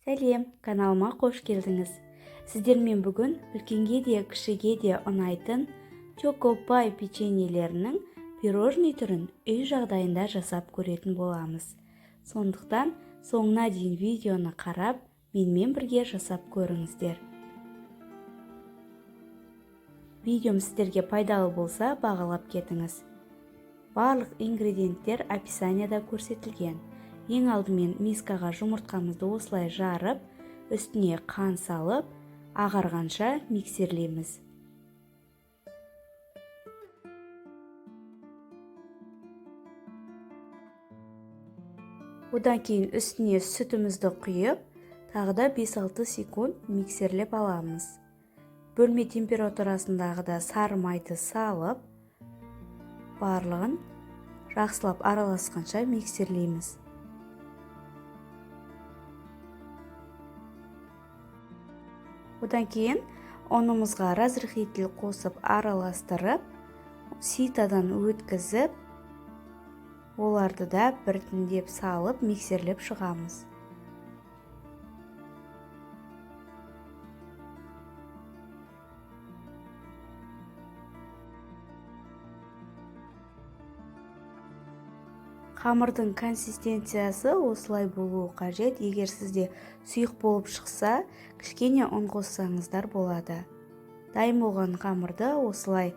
Сәлем, каналыма қош келдіңіз. Сіздермен бүгін үлкенге де, кішіге де ұнайтын Чокопай печеньелерінің пирожный түрін үй жағдайында жасап көретін боламыз. Сондықтан соңына дейін видеоны қарап, менімен бірге жасап көріңіздер. Видеом сіздерге пайдалы болса, бағалап кетіңіз. Барлық ингредиенттер описанияда көрсетілген. Ең алдымен мискаға жұмыртқамызды осылай жарып, үстіне қан салып, ағарғанша миксерлейміз. Одан кейін үстіне сүтімізді құйып, тағы да 5-6 секунд миксерлеп аламыз. Бөлме температурасындағы да сары майды салып, барлығын жақсылап араласқанша миксерлейміз. Одан кейін ұнымызға разрыхлитель қосып араластырып, ситадан өткізіп, оларды да біртіндеп салып миксерлеп шығамыз. Қамырдың консистенциясы осылай болуы қажет. Егер сізде сұйық болып шықса, кішкене ұн қоссаңыздар болады. Дайын болған қамырды осылай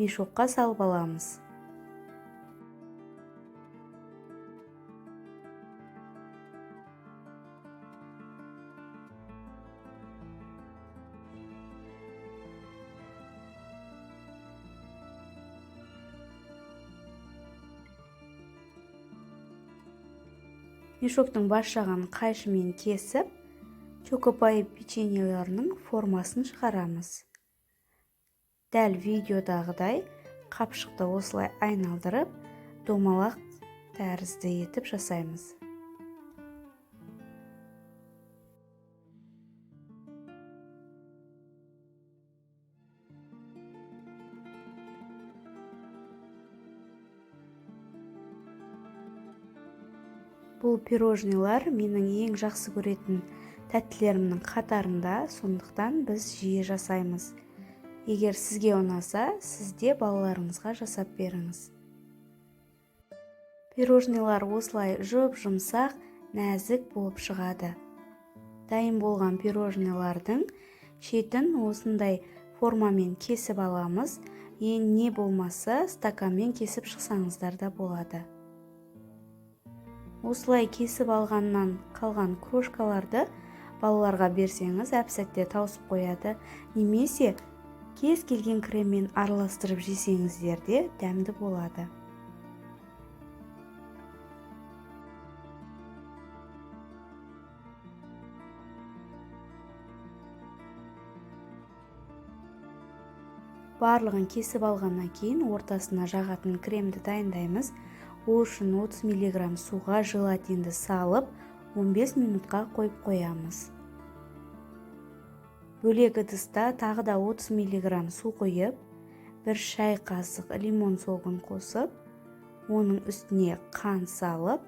мешокқа салып аламыз. Мешоктың бас жағын қайшымен кесіп, Чокопай печеньелерінің формасын шығарамыз. Дәл видеодағыдай қапшықты осылай айналдырып, домалақ тәрізді етіп жасаймыз. Бұл пирожныйлар менің ең жақсы көретін тәттілерімнің қатарында, сондықтан біз жиі жасаймыз. Егер сізге ұнаса, сіз де балаларыңызға жасап беріңіз. Пирожныйлар осылай жұп-жұмсақ, нәзік болып шығады. Дайын болған пирожныйлардың шетін осындай формамен кесіп аламыз. Ең не болмаса, стаканмен кесіп шықсаңыздар да болады. Осылай кесіп алғаннан қалған крошкаларды балаларға берсеңіз, әп-сәтте тауысып қояды. Немесе кез келген креммен араластырып жесеңіздер де дәмді болады. Барлығын кесіп алғаннан кейін ортасына жағатын кремді дайындаймыз. Ол үшін 30 миллиграмм суға желатинді салып, 15 минутқа қойып қоямыз. Бөлек ыдыста тағы да 30 миллиграмм су құйып, бір шай қасық лимон согын қосып, оның үстіне қан салып,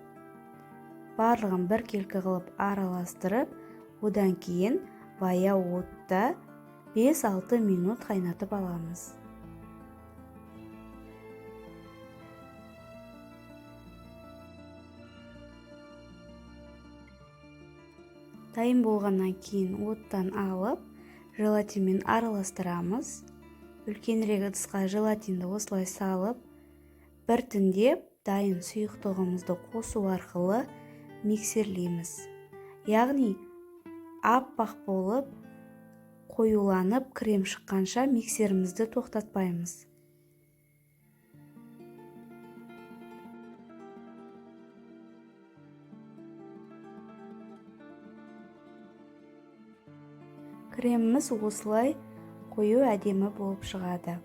барлығын біркелкі қылып араластырып, одан кейін баяу отта 5-6 минут қайнатып аламыз. Дайын болғаннан кейін оттан алып, желатинмен араластырамыз. Үлкенірек ыдысқа желатинді осылай салып, біртіндеп дайын сұйықтығымызды қосу арқылы миксерлейміз. Яғни аппақ болып қоюланып крем шыққанша миксерімізді тоқтатпаймыз. Креміміз осылай қою әдемі болып шығады.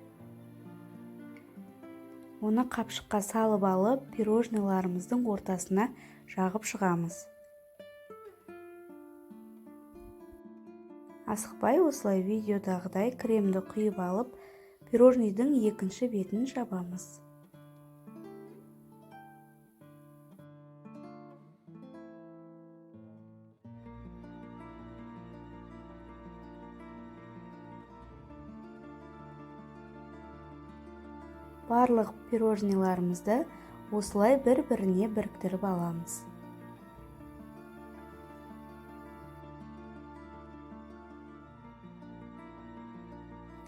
Оны қапшыққа салып алып, пирожныйларымыздың ортасына жағып шығамыз. Асықпай осылай видеодағыдай кремді құйып алып, пирожныйдың екінші бетін жабамыз. Барлық пирожныйларымызды осылай бір-біріне біріктіріп аламыз.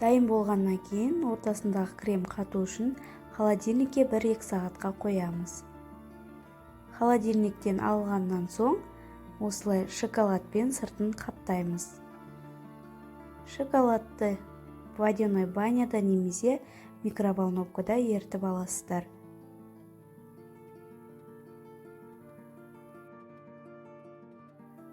Дайын болғаннан кейін ортасындағы крем қату үшін холодильникке 1-2 сағатқа қоямыз. Холодильниктен алғаннан соң осылай шоколадпен сыртын қаптаймыз. Шоколадты водяной баняда немесе микроволновкада ерітіп аласыздар.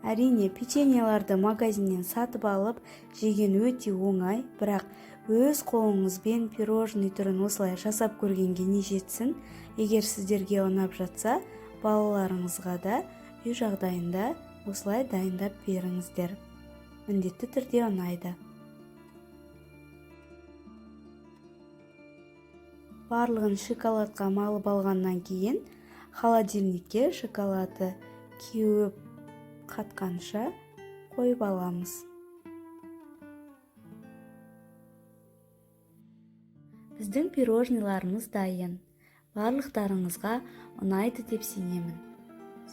Әрине, печеньеларды магазиннен сатып алып жеген өте оңай, бірақ өз қолыңызбен пирожный түрін осылай жасап көргенге не жетсін. Егер сіздерге ұнап жатса, балаларыңызға да үй жағдайында осылай дайындап беріңіздер. Міндетті түрде ұнайды. Барлығын шоколадқа малып алғаннан кейін холодильникке шоколады кеуіп қатқанша қойып аламыз. Біздің пирожныйларымыз дайын. Барлықтарыңызға ұнайды деп сенемін.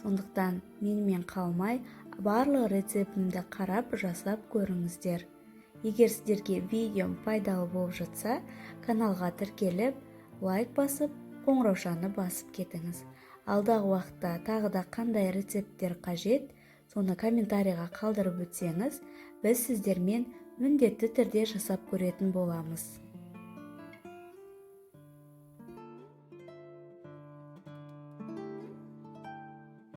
Сондықтан менімен қалмай барлық рецептімді қарап жасап көріңіздер. Егер сіздерге видеом пайдалы болып жатса, каналға тіркеліп, лайк басып, қоңыраушаны басып кетіңіз. Алдағы уақытта тағы да қандай рецепттер қажет, соны комментарийға қалдырып өтсеңіз, біз сіздермен міндетті түрде жасап көретін боламыз.